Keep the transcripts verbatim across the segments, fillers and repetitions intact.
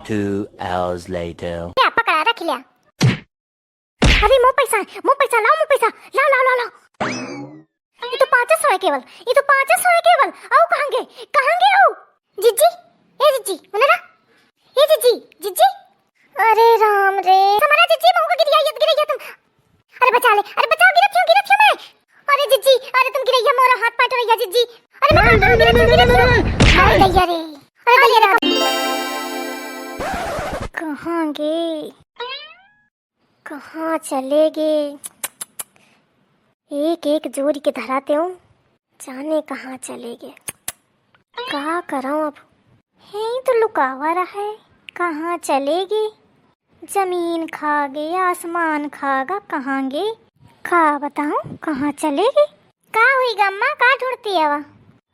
Two hours later. ल्या, पकड़ा, रख ल्या। अरे, मो पैसा है, मो पैसा, लाओ, मो पैसा, लाओ, लाओ, लाओ, लाओ। ये तो पाँचे सौ है केवल, ये तो पाँचे सौ है केवल। आओ, कहाँ गे, कहाँ गे आओ? जिज्जी, ए जिज्जी, उन्हें ना, ए जिज्जी, जिज्जी। अरे राम रे, हमारा जिज्जी, महू का गिरिया, ये गिरिया तुम। अरे बचा ले, अरे बचाओ, गिरत हूँ, गिरत हूँ मैं। अरे जिज्जी, अरे तुम गिरैया, मोरा हाथ पाट रैया जिज्जी। अरे मैं गिरत हूँ, गिरत हूँ, गिरत हूँ। अरे दैया रे, अरे दैया रे। कहाँ गे? कहाँ चले गे? एक एक जोरी के धराते हो, जाने कहाँ चले गे। का करौं अब? यहीं तो लुकावा रहा है, कहाँ चले गे? जमीन खा गे, आसमान खा गा, कहाँ गे? का बताऊं, कहाँ चले गे? का हुई गा अम्मा, का ढूंढती हवा?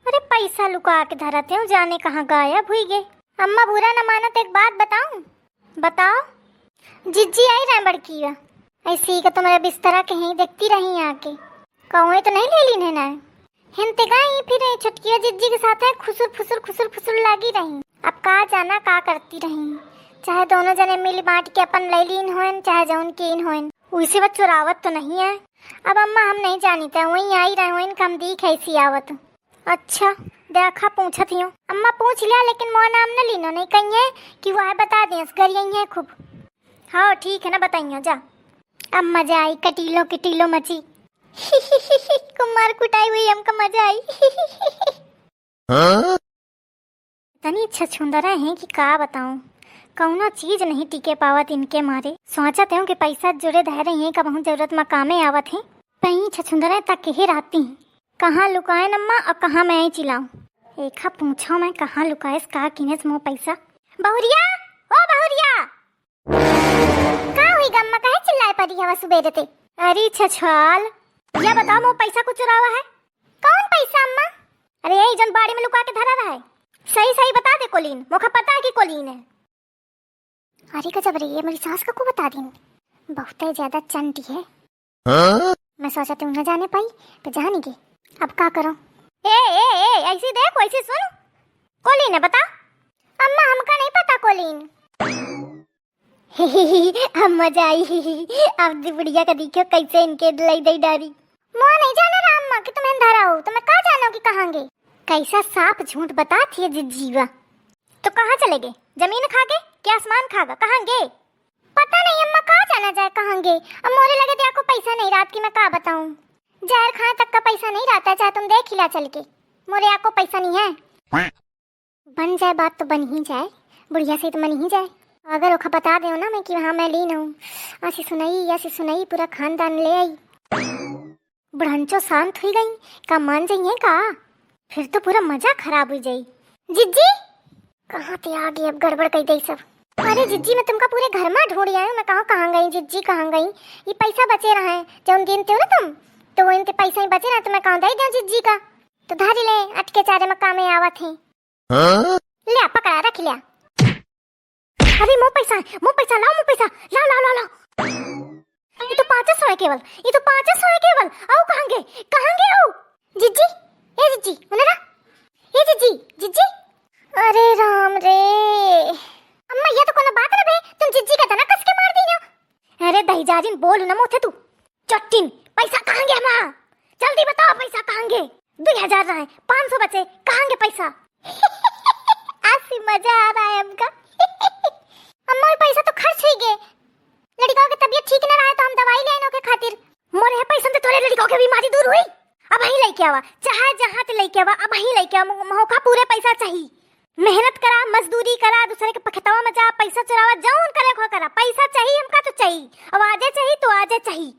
अरे पैसा लुका के धरत हूँ, जाने कहाँ गायब हुई गे। अम्मा बुरा न मानो तो एक बात बताऊं? बताओ। जिज्जी आई रहे बड़की बा, ऐसी का तुम्हारा बिस्तरा के ही देखती रही आके, कहूँ तो नहीं ले लीन है ना। हिन ते गई, फिर ये छोटकिया जिज्जी के साथ है खुसुर फुसुर, खुसुर फुसुर लागी रही। अब का जाना का करती रही, चाहे दोनों जने मिल बांट के अपन ले लीन होइन, चाहे जौन कीन होइन। वैसे वो चुरावत तो नहीं है। अब अम्मा हम नहीं जानी थे, वहीं आई रहे होइन, कम दी कैसी आवत। अच्छा, देखा पूछत हियो। अम्मा पूछ लिया, लेकिन मोर नाम न लीनो, नहीं कहिए कि वो है बता दें, गरिया है खूब। हाँ ठीक है ना, बताइए जा। अब मजा आई, कटीलो किटीलो मची। कुमार कुटाई हुई, हमका मजा आई। हाँ? इतनी छछुंदरा हैं कि का बताऊं, कौनो चीज नहीं टिके पावत इनके मारे। सोचत हूँ कि पैसा जुड़े धरे रही हैं, कबहूँ जरूरत में कामे आवत हैं। पई छछुंदरा तक ही रहती हैं, कहाँ लुकाए अम्मा और कहाँ मैं चिल्लाऊं। एखा पूछो मैं कहाँ लुकाएस, का किनेस मो पैसा। बहुरिया, ओ बहुरिया। का हुई गा अम्मा, काहे चिल्लाए पड़ी हवा सुबेरे ते? अरे छछवाल, या बताओ, मो पैसा को चुरावा है? कौन पैसा अम्मा? अरे यही जौन बाड़ी में लुका के धरा रहा है। सही सही बता दे कोलीन, मोखा पता है कि कोलीन है। अरे गजब रे, ये मेरी सास का को बता दीन, बहुत ही ज्यादा चंटी है। हाँ? मैं सोचा तुम न जाने पाई, तो जानेगी। अब का करो? ए, ए, ए, ऐसी देख, वैसी सुन। कोलीन है, बता। अम्मा, हमका नहीं पता कोलीन। अब मजा आई। अब दी बुढ़िया का देखियो कैसे इनके लई दई डारी। मोर नहीं जाने रहा अम्मा कि तुम्हें धरा हो, तो मैं का जानो कि कहाँ गे? कैसा साफ झूठ बता थी ये जीवा। तो कहाँ चले गे? जमीन खा गे कि आसमान खा गा? कहाँ गे? पता नहीं अम्मा, का जाना जाए कहाँ गे। अब मोरे लगे तो आको पैसा नहीं रात की, मैं का बताऊँ। जहर खाए तक का पैसा नहीं रहता है, चाहे तुम देख ही ला चल के। मोरे आको पैसा नहीं है। बन जाए बात तो बन ही जाए, बुढ़िया से तो मन ही जाए। अगर ओखा बता दे ना मैं कि हाँ मैं लीन हूँ, ऐसी सुनाई, ऐसी सुनाई, पूरा खानदान ले आई। बुढ़ंचो शांत हुई गई, का मान जाइए का? फिर तो पूरा मजा खराब हुई जाई। जिज्जी, कहाँ ते आ गई, अब गड़बड़ कर दई सब। अरे जिज्जी, मैं तुमका पूरे घर में ढूंढ आई हूँ, मैं कहाँ, कहाँ गई जिज्जी, कहाँ गई? ये पैसा बचे रहे, जौन दिन ते हो ना तुम, तो वो इनते पैसा ही बचे रहे, तो मैं कहाँ दे दूँ जिज्जी का? तो धर ले, अटके चारे में कामे आवत है। हाँ? ल्या, पकड़ा, रख ल्या। अरे, मो पैसा है, मो पैसा, लाओ, मो पैसा, लाओ, लाओ, लाओ, लाओ। ये तो पाँचे सौ है केवल, ये तो पाँचे सौ है केवल। आओ, कहाँ गे, कहाँ गे आओ? जिज्जी, ए जिज्जी, उन्हें ना, ए जिज्जी, जिज्जी। अरे राम रे, अम्मा, ये तो कोनो बात ना बे, तुम जिज्जी का तना कस के मार दी हो। अरे दहिजारिन, बोल न मोथे तू। चट्टिन, पैसा कहाँ गे हमार? जल्दी बताओ, पैसा कहाँ गे? दुई हजार रहे, पाँच सौ बचे, कहाँ गे पैसा? आज से मजा आ रहा है हमका। अम्मा, ये पैसा तो खर्च हुई गे। लड़िका के तबीयत ठीक ना रहे तो हम दवाई ले आए ओके खातिर। मोरे है पैसा तो तोरे लड़िका के बीमारी दूर हुई। अब वहीं लेके आवा, चाहे जहाँ ते लेके आवा, अब वहीं लेके आवा, मो-, मोका पूरे पैसा चाहिए। मेहनत करा, मजदूरी करा, दूसरे के पखेतवा में जा, पैसा चुरावा, जौन करे को करा, पैसा चाहिए हमका तो चाहिए, अब आजे चाहिए तो आजे चाहिए।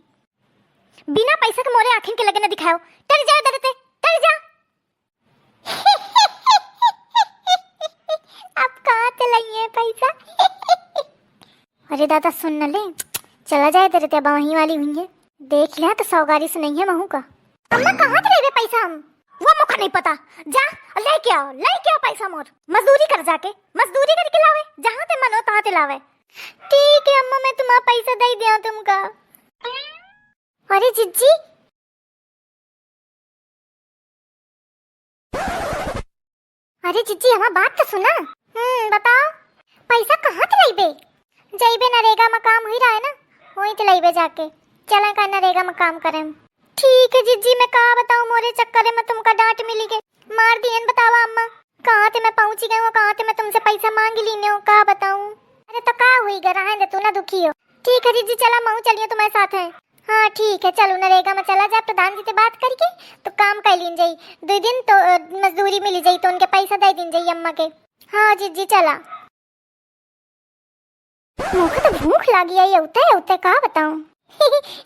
बिना पैसा के मोरे आँखिन के लगे न दिखाओ, टर जाओ दरते, टर जा। अब कहाँ ते लइए पैसा? अरे दादा सुन न ले, चला जाए दरते, अब वहीं वाली हुई है, देख लिया तो सौगारी सुनइहे महू का। अम्मा कहाँ ते लेबे पैसा हम? वो मोका नहीं पता। जा, लेके आओ, लेके आओ पैसा मोर। मजदूरी कर जाके, मजदूरी करके लावे, जहाँ ते मन हो तहाँ ते लावे। ठीक है अम्मा, मैं तुम्हारा पैसा दे दिया तुमका। अरे जिज्जी, अरे जिज्जी, हमार बात तो सुना। हम्म, बताओ, पैसा कहाँ बे, जइबे नरेगा में काम हुई रहा है ना, वहीं तो लइबे जाके। चला का नरेगा में काम करें। ठीक है जिज्जी, मैं का बताऊं, मोरे चक्कर में तुमका डांट मिली गई। मार दियन बतावा अम्मा, कहाँ ते मैं पहुँची गई हूँ, कहाँ ते मैं तुमसे पैसा मांग लीने हूँ, का बताऊं। अरे तो का हुई ग, रहन दे, तू ना दुखी हो। ठीक है जिज्जी, चला महू चलियो तुम्हारे साथ है। हाँ ठीक है, चलो नरेगा में चला जाए, प्रधान जी से बात करके तो काम कर लीन जाई। दो दिन तो अ, मजदूरी मिली जाई तो उनके पैसा दे दीन जाई अम्मा के। हाँ जिज्जी चला। मोका तो भूख लागी है, उते उते का बताऊं।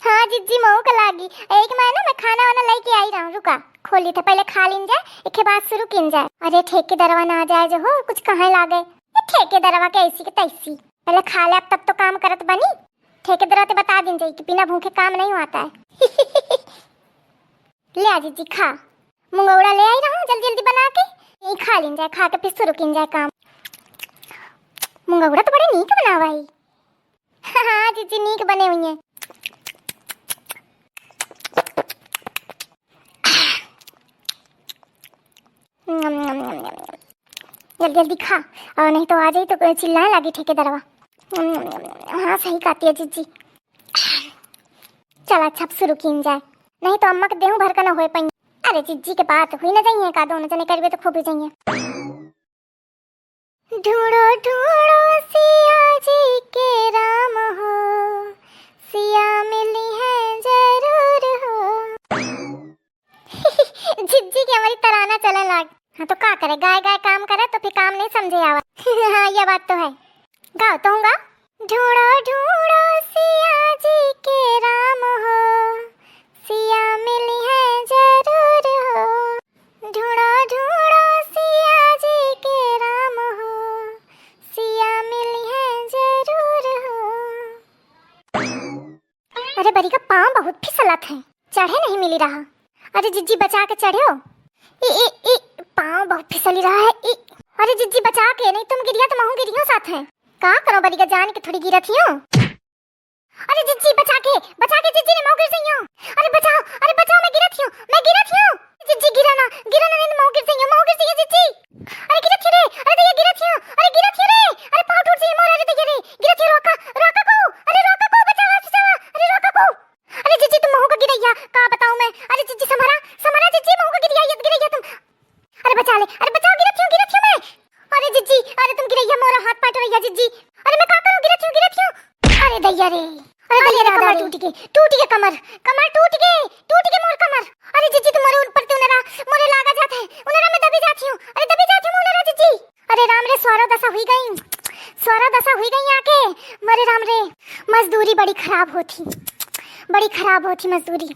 हाँ जिज्जी, मोका लागी। एक मैं ना, मैं खाना वाना लेके आई रहूं, रुका, खोली थे, पहले खा लीन जाए, एके बाद शुरू कीन जाए। अरे ठेकेदरवा ना आ जाए जो हो, कुछ कहे लागे। ये ठेकेदरवा के ऐसी के तैसी, पहले खा ले, अब तब तो काम करत बनी। ठेकेदरवा ते बता दीन जाई कि बिना भूखे काम नहीं होता है। ले आ जिज्जी खा, मुंगौड़ा ले आई रहूं जल्दी जल्दी बना के, यही खा लीन जाए, खा के फिर शुरू कीन जाए काम। मुंगौड़ा तो बड़े नीक बनावा है। हाँ जिज्जी, नीक बने हुई है। जल्दी जल्दी खा, और नहीं तो आ जाई तो चिल्लाए लागी ठेकेदरवा। हाँ सही कहती है जिज्जी। चला अच्छा अब शुरू कीन जाए, नहीं तो अम्मा के देहू भर का न होए पाई। अरे जिज्जी के बात हुई न जाइए का, दोनों जने करबे तो खूब हुई जाइए। ढूंढो ढूंढो सिया जी के राम हो, सिया मिली है जरूर हो। जिज्जी के हमारी तराना चले लाग। हाँ तो का करे, गाय गाय काम करे तो फिर काम नहीं समझे आवा। हाँ यह बात तो है। गाओ तो गाओ। ढूंढो ढूंढो सिया जी के राम हो, सिया मिली है जरूर हो। ढूंढो ढूंढो सिया जी के राम हो, सिया मिली है जरूर हो। अरे बरी का पाँव बहुत फिसलत है, चढ़े नहीं मिली रहा। अरे जिज्जी बचा के चढ़्यो। ई, ई, ई, पाँव बहुत फिसली रहा है। ई, अरे जिज्जी बचा के, नहीं तुम गिरिया तो महू गिरियो साथ है। का करो बरी का, जान के थोड़ी गिरत हियो। अरे जिज्जी बचा के, बचा के जिज्जी ने महू गिर जइयो। अरे बचाओ, अरे बचाओ, मैं गिरत हियो, मैं गिरत हियो। जिज्जी गिरा ना, गिरा ना, नहीं महू गिर जइयो, महू गिर जइयो जिज्जी। अरे गिरत हियो रे, अरे दैया गिरत हियो, अरे गिरत हियो रे, अरे पाँव टूट जइयो मोर, अरे दैया रे, गिरत हियो, रोका, रोका को, अरे रोका को, बचावा, बचावा, अरे रोका को। अरे जिज्जी तुम महू का गिरैया, का बताऊं मैं, अरे जिज्जी सम्हरा, सम्हरा जिज्जी महू का गिरैया, ये गिरैया तुम। अरे बचा ले, अरे बचाओ, गिरत हियो, गिरत हियो मैं। अरे जिज्जी, अरे तुम गिरैया मोरा हाथ पाट रही है जिज्जी। अरे मैं का करूं, गिरत हियो, गिरत हियो। अरे दैया रे, अरे अरे दैया रे, कमर टूट गई, टूट गई कमर, कमर टूट गई, टूट गई मोर कमर। अरे जिज्जी तुम मोरे ऊपर ते उनरा, मोरे लागा जात है, उनरा में दबी जात हियो, अरे दबी जात हियो उनरा जिज्जी। अरे राम रे, स्वारो दशा हुई गई, स्वारो दशा हुई गई आके। मरे राम रे, मजदूरी बड़ी खराब होती, बड़ी खराब होती मजदूरी।